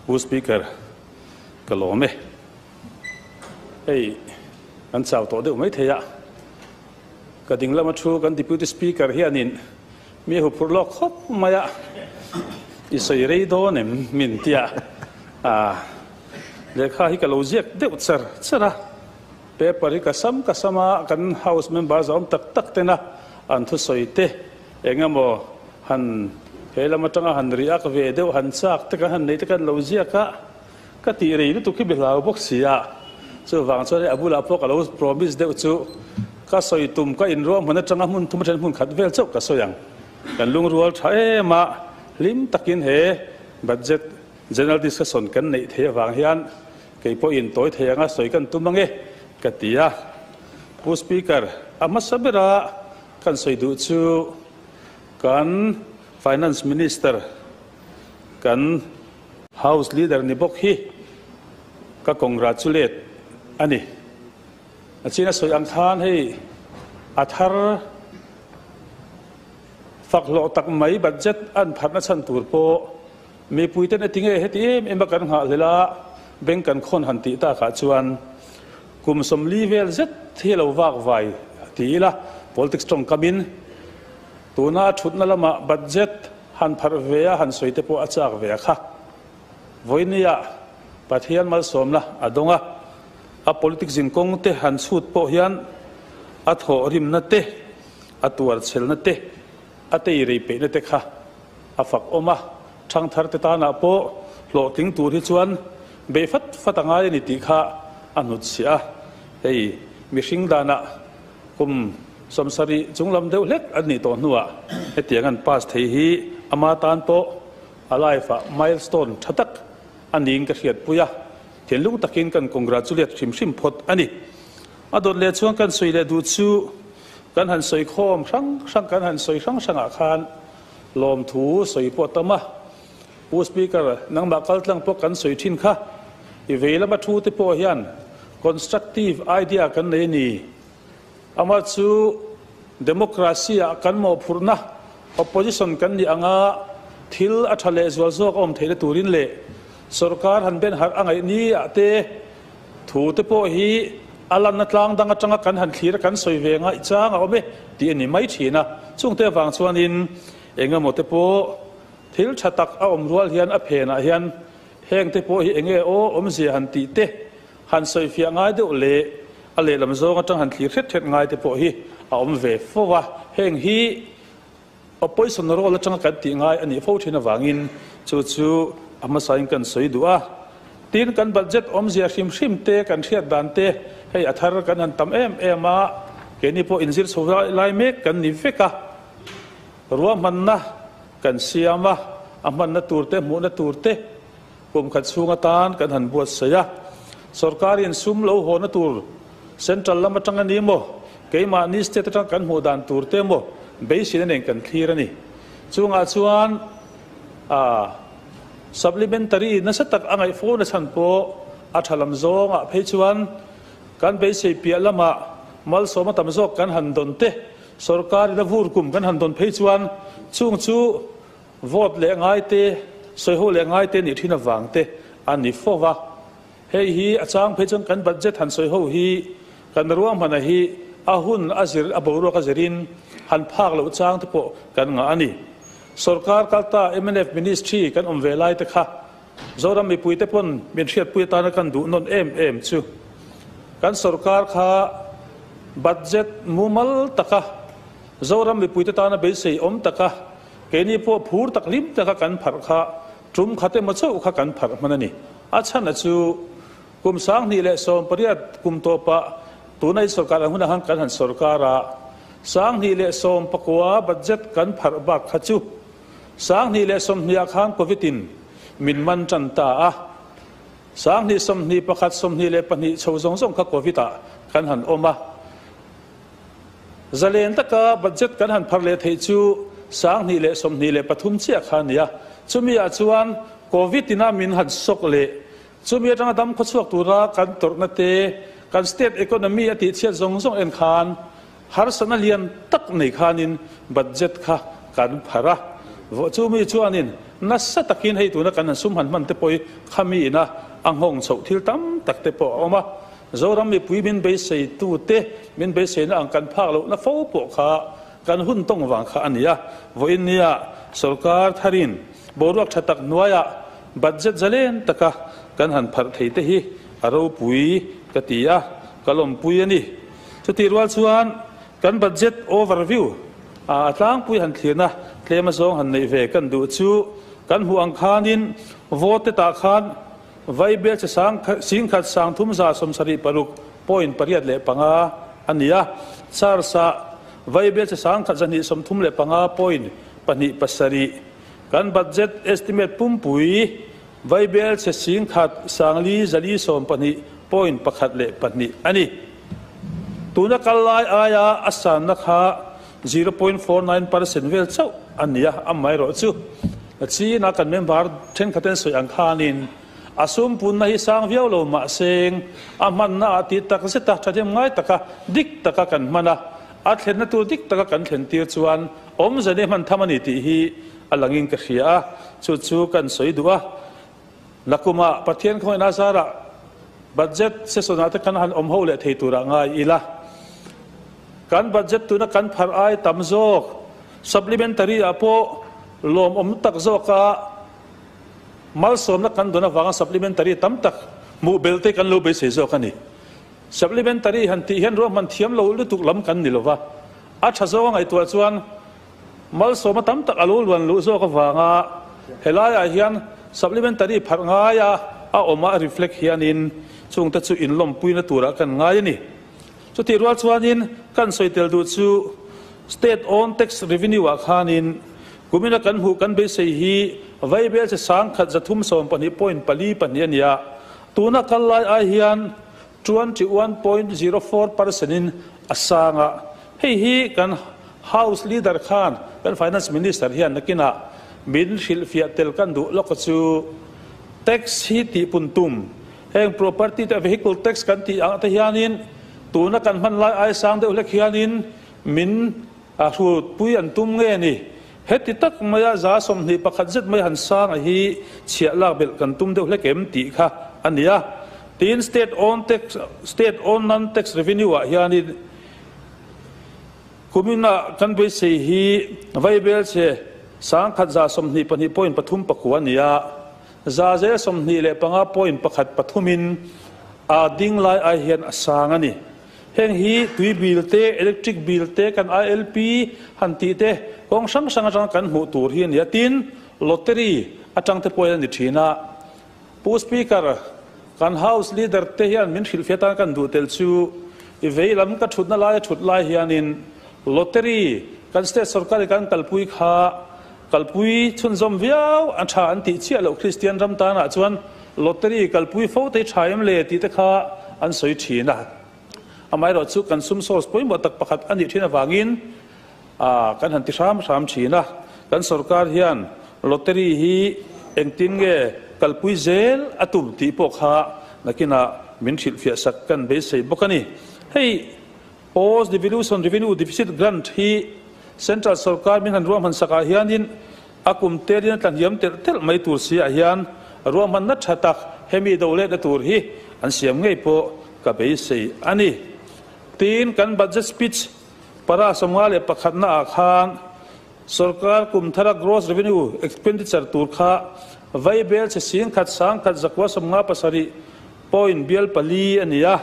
Pu Speaker, ka lawm e. Hei kan chau tawh deuh mai thei a, ka ding lama thu kan Deputy Speaker hianin mi a huphurh lawk khawp mai a, i sawi rei dawn em min tia a, lehkha hi ka lo ziak deuh char char a, paper hi ka sam ka sam a, kan House member zawm tak tak tena an thusawi te eng emaw han he lam atanga han riak ve deuh han chak te kan han nei te kan lo ziak a, Ka tih rei lutuk hi bihlau bawk si a, chuvang chuan hei a bulah pawh ka lo promise deuh chu ka sawi tum ka inruah hmun atanga hmun thum atangin hmun khat vel chauh ka sawi ang. Kan lungrual tha em a, hlim takin he budget general discussion kan neih theih avang hian kei pawhin tawi thei anga sawi kan tum ange ka ti a. Pu Speaker, a hmasa bera kan sawi duh chu kan Finance Minister kan House Leader ni bawk hi ka congratulate a ni. A chin a sawi ang khan hei a thar fak hlawh tak mai budget an pharhna chhan tur pawh mipuiten a ti nge heti em em a kan nghahhlelh a bank kan khawn han tih takah chuan kum 40 vel zet hi a lo vak vai ti ila politics tawngkamin tuna a thutna lamah budget Han pharh ve a, han sawi te pawh a chak ve a kha. Vawinia Pathian malsawmna a dawng a, a politics zinkawng te han chhut pawh hian a thawhrimna te, a tuarchhelna te, a teirei peihna te kha a fak awm a, thangthar te tanah pawh hlawhtling tur hi chuan bei fat fat a ngai a ni tih kha a hnutchhiah a. Hei mihring danah Kum 70 chunglam deuh hlek an nih tawh hnuah hetiang an pass thei hi ama tan pawh a life ah milestone tha tak a niin ka hriatpui a, thinlung takin kan congratulate hrim hrim phawt a ni. A dawt leh chuan kan sawi leh duh chu kan han sawi khawm hrang hrang kan han sawi hrang hrangah khan lawmthu sawi pawh a tam a, Pu Speaker nangmah kaltlang pawh kan sawi thin kha i vei lama thu te pawh hian constructive idea kan nei a ni. Amah chu democracy ah kan mawhphurhna opposition kan nih anga thil a tha leh zual zawk a awm theihna turin leh sorkar han ben harh a ngaih ni ah te thu te pawh hi a lanna tlang dang atanga kan han thlir a kan sawi ve ngaih chang a awm e tih a ni mai thin a. Chungte avang chuanin engemaw te pawh thil tha tak a awm rual hian a phenah hian heng te pawh hi enge aw awmzia han tih te Han sawifiah ngai deuh leh a lehlam zawng atang han thlir hret hret ngai te pawh hi a awm ve fo a, heng hi opposition role atanga kan tih ngai a nih fo thin avangin chu chu a hmasain kan sawi duh a. Tin, kan budget awmzia hrim hrim te, kan hriat dan te hei a thar kan han tam em em a, keini pawh inzir chho lai mek kan ni vek a, ruahmanna kan siam a, a hmanna tur te, hmuhna tur te, Kum khat chhung atan kan han buatsaih a, sorkarin sum lo hawna tur central lam atang a ni maw, keimahni state atang kan hmuh dan tur te maw beiseina nen kan thlir a ni. Chungah chuan a supplementary nasa tak a ngaih fo na chhan pawh a tha lam zawngah phei chuan kan beisei piah lamah malsawma tam zawk kan han dawn te, sorkarin a vur kum kan han dawn phei chuan chung chu Vote leh ngai te, sawiho leh ngai te nih thin avang te a ni fo va. Hei hi a chang phei chuan kan budget han sawiho hi kan ruahmana hi a hun a zir a boruak a zirin han phak loh chang te pawh kan ngah a ni. Sorkar kalta mnf ministry kan awm ve lai te kha Zoram mipui te pawn min hriatpui atana kan duh nawn em em chu kan sorkar kha budget mumal taka Zoram mipuite tana beisei awm taka Keini pawh phur tak hlim taka kan pharh kha tum khat emaw chauh kha kan pharh hman a ni. A chhan a chu kum 2018 kum tawpah tuna i sorkar ang hunah khan kan han sorkar a, 2019 budget kan pharh bak kha chu 2020 ah khan Covid in min man tan ta a, 2021, 22 chho zawng zawng kha Covid ah kan han awm a. Zalen taka budget kan han phar leh theih chu 2023 chiah kha a ni a, chumi ah chuan Covid ina min han sawk leh chumi atanga dam khawchhuak tura kan tawrhna te, kan state economy a tihchhiat zawng zawng en khan harsatna lian tak nei khanin budget kha kan phar a, chumi chuanin. Nasa takin hei tuna kan han sum han hman te pawh hi khami ina a nghawng chhoh thil tam tak te pawh a awm a. Zoram mipui min beiseitute min beiseina ang kan phak lohna fo pawh kha kan hun tawng vang kha a ni a. Vawiin nia sorkar tharin boruak tha tak hnuaiah budget zalen taka kan han pharh thei te hi a ropui ka ti a, ka lawmpui a ni. Chutih rual chuan kan budget overview a tlangpui han thlirna tlem azawng han neih ve kan duh chu kan hmuh ang khanin vote tah khan Vaibel che sang singkhat sang thum 176 point 85 a ni a, Charles-a Vaibel che sangkhat 235 point 2 7. Kan budget estimate pumpui Vaibel che singkhat sangli 412 point 1 le 2 a ni. Tuna kal lai aia a sanna kha 0.49% vel chauh a ni a, amaherawhchu China kan member thenkhaten sawi ang khanin a sum punna hi sang viau lo mahseng a hmanna ah tih tak zeta thahnem ngai taka dik taka kan hman a, a thlenna tur dik taka kan thlen tir chuan awmze nei hman tham a ni tih hi a langin ka hria a, chu chu kan sawi duh a. Nakumah Pathian khawngaihna zarah budget session ah te kan han awm ho leh thei turah ngai ila. Kan budget tuna kan pharh ai tam zawk supplementary ah pawh lawmawm tak zawka malsawmna kan dawn avanga supplementary tam tak hmuh belh te kan lo beisei zawk a ni. Supplementary han tih hian ruahman thiam lo lutuk lam kan ni lova, a tha zawnga ngaihtuah chuan malsawma tam tak a lo luan luh zawk avanga helaiah hian supplementary pharh ngaia a awm a reflect hianin chungte chu inlawmpuina turah kan ngai a ni. Chutih rual chuanin kan sawi tel duh chu State own tax revenue ah khanin kumina kan hmuh kan beisei hi Vaibel che 1312 point 4 2 a ni a, tuna kal lai ai hian 21.04% in a sang a. Hei hi kan House Leader khan kan Finance Minister hian nakinah min hrilhfiah tel kan duh lawk chu tax hi tihpun tum Heng property te vehicle tax kan tih ang te hianin tuna kan hman lai ai sang deuh hlek hianin min a hrutpui an tum nge ni? Heti tak maia 21% zet mai han sanga hi chhiah lak belh kan tum deuh hlek em tih kha a ni a. Tin, state own tax, state own non tax revenue ah hianin kumina kan beisei hi Vaibel chhe 1122 point 3 9 a ni a. 25 point 1 3 in a ding lai ai hian a sang a ni. Heng hi tui bill te, electric bill te, kan ILP han tih te kawng hrang hrang atang kan hmuh tur hi a ni a. Tin, lottery atang te pawh hian a ni thin a. Pu Speaker, kan House Leader te hian min hrilhfiah tan kan duh tel chu i vei lam ka thutna lai a thut lai hianin lottery kan state sorkar i kan kalpui kha Kalpui chhunzawm viau a tha an tih chiah loh Kristian ram tanah chuan lottery kalpui fo te hi tha em le tih te kha an sawi thin a. Amaherawh chu kan sum source pawimawh tak pakhat a nih thin avangin kan han ti hram hram thin a. Kan sorkar hian lottery hi engtin nge kalpui zel a tum tih pawh kha nakinah min hrilhfiah sak kan beisei bawk a ni. Hei Post Devolution Revenue Deficit Grant hi Central sorkar min han ruahman sakah hianin a kum telin a tlahniam telh telh mai tur si ah hian ruahmanna tha tak hemi do letna tur hi an siam ngei pawh ka beisei a ni. Tin, kan budget speech para 51 na ah khan sorkar kum thara gross revenue expenditure tur kha Vaibel che singkhat sangkhat 957 point bial 4 a ni a.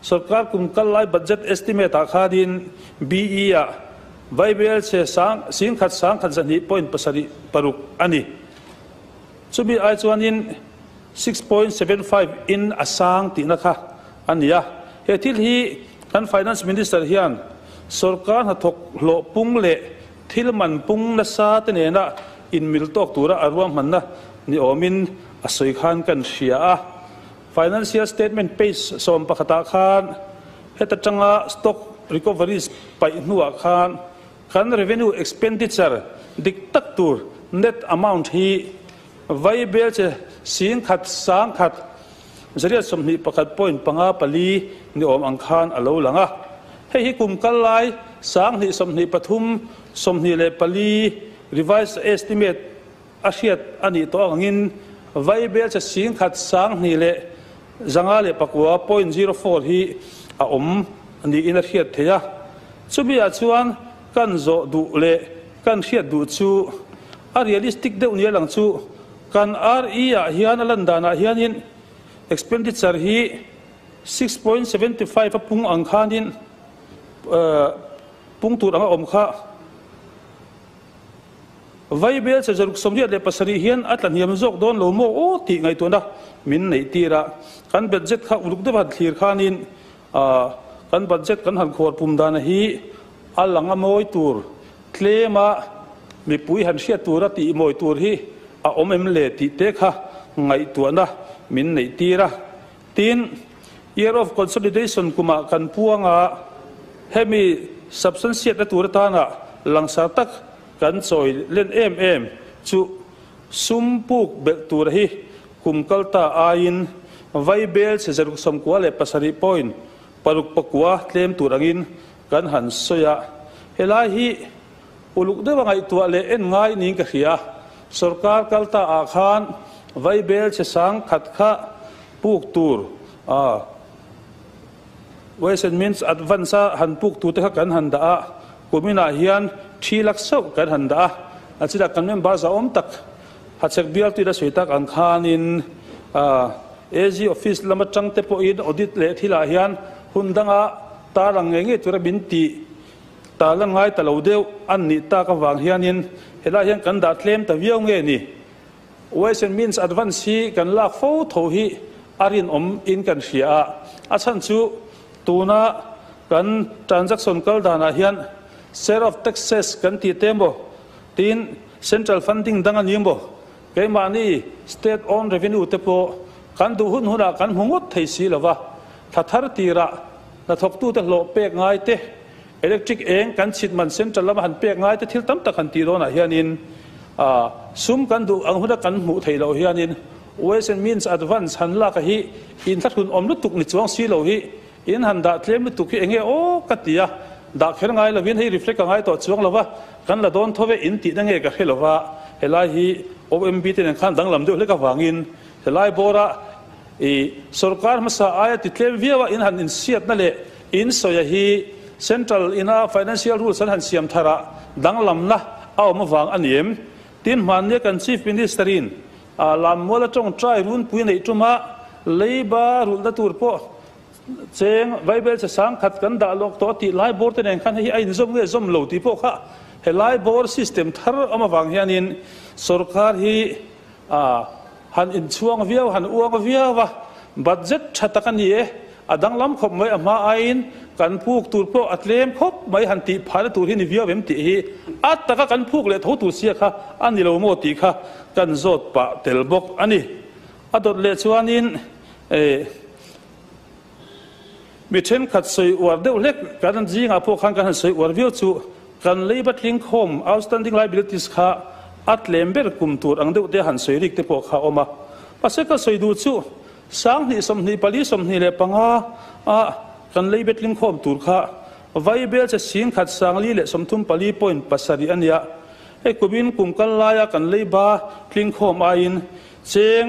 Sorkar kum kal lai budget estimate ah khanin BE ah Vaibel che sang singkhat sangkhat 200 point 7 6 a ni. Chumi ai chuanin 6.75 in a sang tihna kha a ni a. He thil hi kan Finance Minister hian sorkar hnathawk hlawh pung leh thil man pung nasa te nena inmil tawk tura a ruahmanna ni awmin a sawi khan kan hria a. Financial Statement page 11 ah khan heta tanga stock recoveries paih hnuah khan kan revenue expenditure dik tak tur net amount hi Vaibel che singkhat sangkhat 821 point 5 4 ni awm ang khan a lo lang a. Hei hi kum kal lai 2023 24 revised estimate. a hriat a nih tawh angin Vaibel che 10,000 2,509 .04 hi a awm niin a hriat theih a. Chumi ah chuan kan zawh duh leh kan hriat duh chu a realistic deuh nia lang chu kan RE ah hian a lan danah hianin expenditure hi 6.75 a pung ang khanin pung tur anga awm kha. Vaibel che 687 hian a tlahniam zawk dawn lo maw aw tih ngaihtuahna min neih tir a. Kan budget kha uluk deuh han thlir khanin kan budget kan han khuar pum dana hi a lang a mawi tur tlema mipui han hriat tura tih mawi tur hi a awm em le tih te kha ngaihtuahna min neih tir a. Tin, Year of Consolidation kumah kan puang a, hemi substantiate-na tur atana langsar tak kan chawi len em em chu sum puk belh tura hi kum kal ta aiin Vaibel chhe 697 point paruk pakua tlem tur angin kan han sawi a. Helai hi uluk deuha ngaihtuah leh en ngai niin ka hria. Sorkar kal ta ah khan Vaibel chhe 10,000 kha puk tur a Ways and Means Advance a han puk tur te kha kan han dah a, kuminah hian thi lak sauh kan han dah a, a chutah kan member zahawm tak Hachhek bial tuila sawi tak ang khanin AG office lam atang te pawhin audit leh thilah hian hun danga tarlang ngei ngei tura min tih tarlan ngai ta lo deuh an nih tak avang hianin helai hian kan dah tlem ta viau nge ni. Ways and Means Advance hi kan lak fo tho hi a rinawm in kan hria a, a chhan chu tuna kan transaction kal danah hian share of taxes kan tih te maw tin central funding dang a ni maw keimahni state own revenue te pawh kan duh hun hunah kan hmu ngawt thei si lova, thla thar tirah hnathawktute hlawh pek ngai te Electric eng kan chhit man central lama han pek ngai te thil tam tak han tih dawnah hianin sum kan duh ang huna kan hmuh theih loh hianin Ways and Means Advance han lak a hi inthlahrun awm lutuk ni chuang si lo hi in han dah tlem lutuk hi enge aw ka ti a, dah kher ngai lovin hei reflect a ngai tawh chuang lova kan la dawn tho ve in tihna nge ka hre lova helai hi OMB te nen khan danglam deuh hlek avangin helai bawra i sorkar hmasa aia ti tlem viau a in han insiatna leh In sawia hi Central ina Financial Rules an han siam thar ah danglamna a awm avang a ni em? Tin hmannia kan Chief Minister in Lammual atawngtai runpui neih tuma leiba rulhna tur pawh cheng Vaibel che 10,000 kan dah lawk tawh a tih lai bawr te nen khan hei hi a inzawm nge zawm lo tih pawh kha helai bawr system thar awm avang hianin sorkar hi han inchhuang viau han uang viau a, budget tha tak a ni e. A danglam khawp mai a hma aiin kan phuk tur pawh a tlem khawp mai han tih phahna tur hi ni viau em tih hi a taka kan phuk leh tho tur sia kha a ni lo maw tih kha kan zawt pah tel bawk a ni. A dawt leh chuanin eh mi thenkhat sawi uar deuh hlek kan zingah pawh khan kan han sawi uar viau chu kan leiba tling khawm outstanding liabilities kha a tlem ber kum tur ang deuh te han sawi rik te pawh kha a awm a. Mahse ka sawi duh chu 2024 25 a kan lei betling khawm tur kha Vaibel che 10,000 434 point pasarih a nia. Hei kumin kum kal laia kan lei ba tling khawm aiin cheng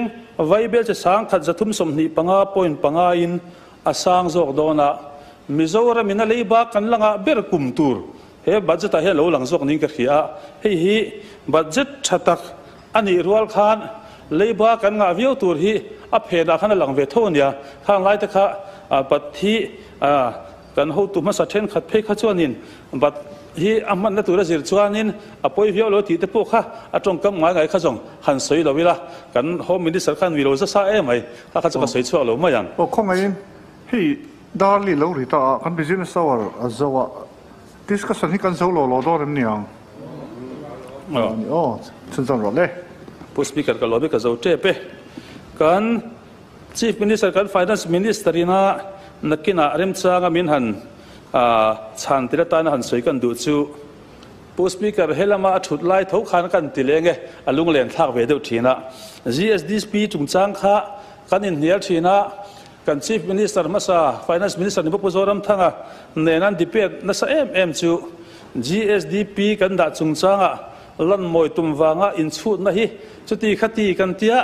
Vaibel che 1,135 point panga in a sang zawk dawn a. Mizoram in a lei ba kan la ngah ber kum tur he budget ah hian lo lang zawk niin ka hria a. Hei hi budget tha tak A nih rual khan leiba kan ngah viau tur hi a phenah khan a lang ve tho a nia. Khang laite kha bat hi kan hotu hmasa thenkhat phei kha chuanin bat hi a hmanna tur a zir chuanin a pawi viau lo tih te pawh kha a tawngkam ngai ngai kha zawng han sawi lo ila kan Home Minister khan ui lo zasa em mai kha kha chu ka sawi chhuak lo mai ang. Aw khawngaihin hei Darli lo ri ta a kan business hour a zo a discussion hi kan zo lo lo dawn em niang? Aw chhunzawm rawh le. Pu Speaker ka lawm i ka zo tep e. Kan Chief Minister kan Finance Minister ina nakinah remchanga min han chhan tir atana han sawi kan duh chu Pu Speaker helama a thut lai tho khan kan ti leng e a lunglen thlak ve deuh thin a. GSDP chungchang kha kan inhnial thin a kan Chief Minister hmasa Finance Minister ni bawk Pu Zoramthanga nen an debate nasa em em chu GSDP kan dah chungchangah. lan mawi tum vanga inchhutna hi chuti khati kan tia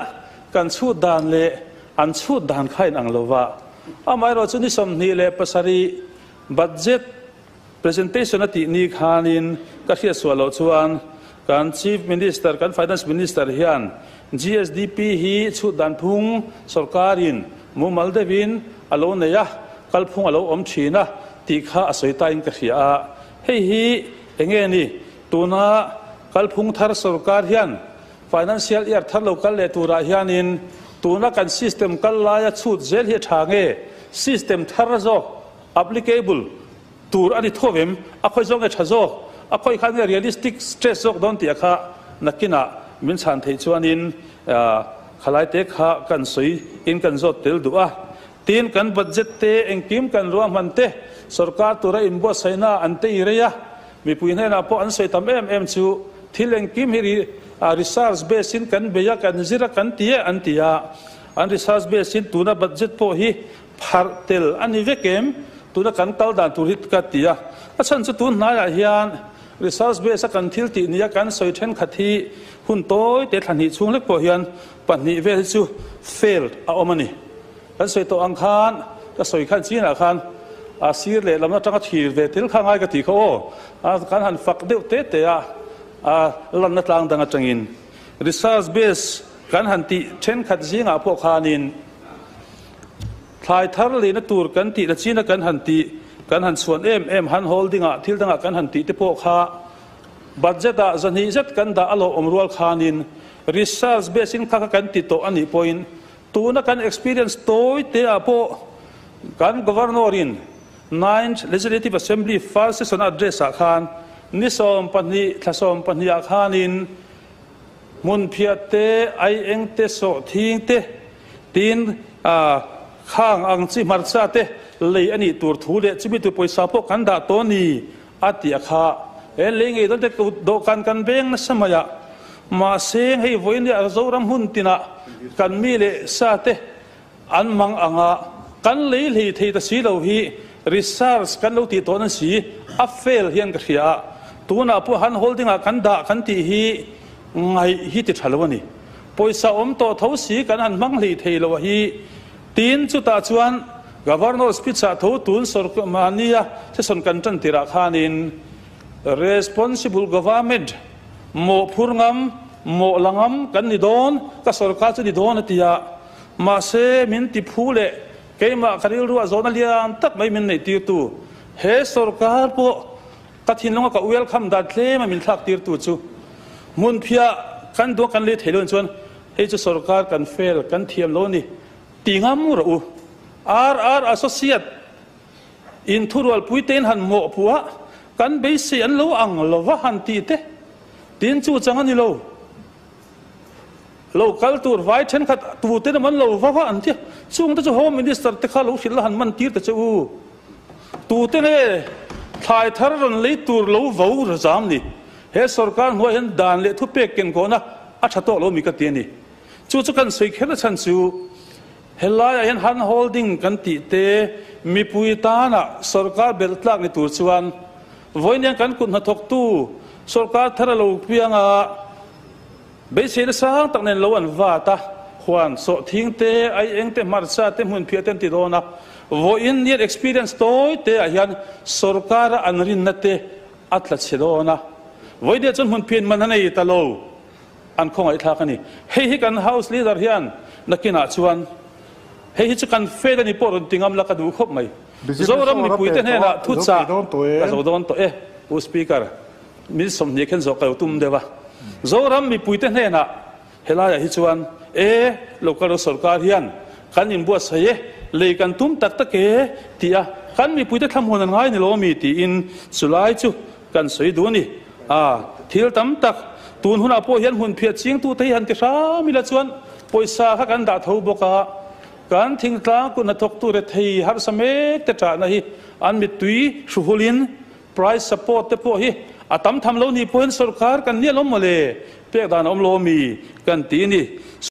kan chhut dan leh an chhut dan kha inang lova. Amaherawhchu ni 27 budget presentation a tih ni khanin ka hriat sual loh chuan kan Chief Minister, kan Finance Minister hian GSDP hi chhut dan phung sorkarin mumal deuhin a lo nei a, kalphung a lo awm thin a tih kha a sawi tain ka hria a. Hei hi enge ni? Tuna kalphung thar sorkar hian financial year thar lo kal leh turah hianin tuna kan system kal laia chhut zel hi a tha nge? System thar zawk applicable tur a ni tho vem? A khawi zawk nge tha zawk? A khawi khan nge realistic stress zawk dawn tih a kha nakinah min chhan theih chuanin khalai te kha kan sawi in kan zawt tel duh a. Tin, kan budget te, engkim kan ruahman te, sorkar tura inbuatsaihna an tei rei a, mipui hnenah pawh an sawi tam em em chu thil engkim hi research base in kan bei a, kan zir a, kan ti e an ti a. An research base in tuna budget pawh hi pharh tel a ni vek em? Tuna kan kal dan tur hi ka ti a. A chhan chu tun hnaiah hian research base a kan thil tih nia kan sawi thenkhat hi hun tawi te thla hnih chhung hlek pawh hian pahnih vel hi chu failed a awm a ni. Kan sawi tawh ang khan, ka sawi khan chinah khan a sir leh lam atanga thlir ve tel kha ngai ka tih kha aw. Kan han fak deuh te te a, a lanna tlang dang atangin research base kan han tih thenkhat zingah pawh khanin thlai thar lehna tur kan tih la china kan han tih, kan han chhuan em em han holding ah thil dangah kan han tih te pawh kha budget ah zahnih zet kan dah a lo awm rual khanin research base in kha kha kan ti tawh a nih pawhin Tuna kan experience tawi te ah pawh kan Governor in Ninth Legislative Assembly first session a address ah khan ni 12 thla 12 ah khanin hmunphiah te, aieng te, sawhthing te tin khang ang chi hmarcha te lei a nih tur thu leh chumi tur pawisa pawh kan dah tawh a ni a ti a kha. He lei ngei dawn te dawhkan kan veng nasa mai a, mahse hei vawiin leh Zoram hun tinah kan mi leh sa te an mang ang a, kan lei hlei thei ta si lo hi research kan lo tih tawh nan si a fail hian ka hria a, tunah pawh han holding ah kan dah kan tih hi ngaih hi ti tha lo a ni. Pawisa awm tawh tho si kan han hmang hlei thei lo a hi. Tin, chutah chuan Governor speech ah tho tun sawrkar mahnia session kan tan tirah khanin Responsible Government, mawhphur ngam, mawh la ngam kan ni dawn, ka sawrkar chu ni dawn a ti a. Mahse, min ti phu leh keimah ka rilruah zawhna lian tak mai min neih tirtu he sawrkar pawh ka thinlunga ka welcome dan tlema min thlak tirtu chu hmunphiah kan duh a kan lei thei lo chuan Hei chu sorkar kan fail kan thiam lo ni ti ngam rawh u. RR Associate in thurualpui tein han mawhpuah kan beisei an lo ang lova han tih te tin chu chang a ni lo. Lo kal tur vai thenkhat tu te lam an lo va va an tia chung te chu Home Minister te kha lo hrilh la han man tir ta che u. Tu te nge thlai thar rawn lei tur lo vo razam ni. He sorkar hnuai hian dan leh thupek ken kawhna a tha tawh lo mi ka ti a ni. Chu chu kan sawi kher na chhan chu helaiah hian hand holding kan tih te mipui tana sorkar belh tlak ni tur chuan vawiin hian kan kut hnathawktu sorkar thar a lo piang a, beiseina sang tak nen lo an vat a, huan sawhthing te, aieng te, hmarcha te, hmunphiah te an ti dawn a, vawiin hian experience tawi te ah hian sorkara an rinna te A tla chhe dawn a, vawidia chuan hmun phian man a nei ta lo, an khawngaihthlak a ni. Hei hi kan House Leader hian nakinah chuan hei hi chu kan fail a ni pawh rawn ti ngam la ka duh khawp mai. Zoram mipuite hnenah thuchah ka zo dawn tawh e, Pu Speaker, min 20 khen zawh ka lo tum deuh a. Zoram mipuite hnenah Helaiah hi chuan e, local sorkar hian kan inbuatsaih e, lei kan tum tak tak e tih a kan mipuite thlamuan an ngai ni lo ami tiin chulai chu kan sawi duh a ni. A, thil tam tak tun hunah pawh hian hmun phiah chingtute hi han ti hram ila chuan pawisa kha kan dah tho bawk a, kan thingtlang kut hnathawktu rethei harsa mek te ṭahna hi an mittui hruhulin Price support te pawh hi a tam tham lo ni pawhin sorkar kan ni alawm mawle, pek dan a awm lo ami kan ti a ni.